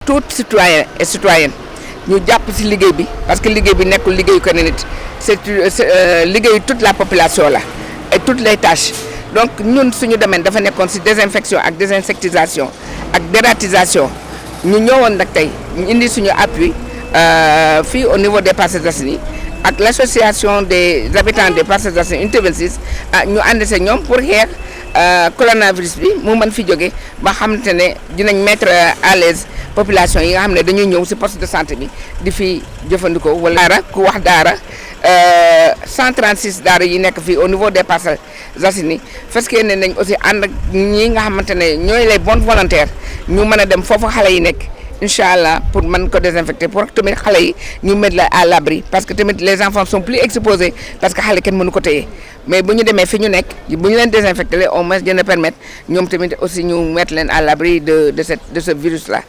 tout citoyen et citoyenne ñu jàpp ci liggéey bi parce que liggéey bi nekkul liggéeyu kenn nit c'est liggéeyu toute la population là et toutes les tâches donc ñun suñu domaine dafa nekkoon ci désinfection ak désinsectisation ak dératisation ñu ñëwoon nag tey ñu indi suñu appui fii au niveau des Parcelles Assainies ak l'association des habitants des Parcelles Assainies unité 26 ñu ànd see ñoom pour xeex coronavirus bi mu mën fi jóge ba xamante ne dinañ mettre à l'aise population yi nga xam ne dañuy ñëw ci poste de santé bi di fi jëfandikoo wala daara ku wax daara 136 daara yi nekk fii au niveau des Parcelles Assainies fekkee ne nañ aussi ànd ak ñi nga xamante ne ñooy les bons volontaires ñu mën a dem foofu xale yi nekk incha allah pour mën ko désinfecter pour tamit xale yi ñu mettre la à l'abri parce que tamit les enfants sont plus exposés parce que xale kenn mënu ko téye mais bu ñu demee fi ñu nekk bu ñu leen désinfecter au moins dina permettre ñoom tamit aussi ñu mettre leen à l'abri de ce virus là.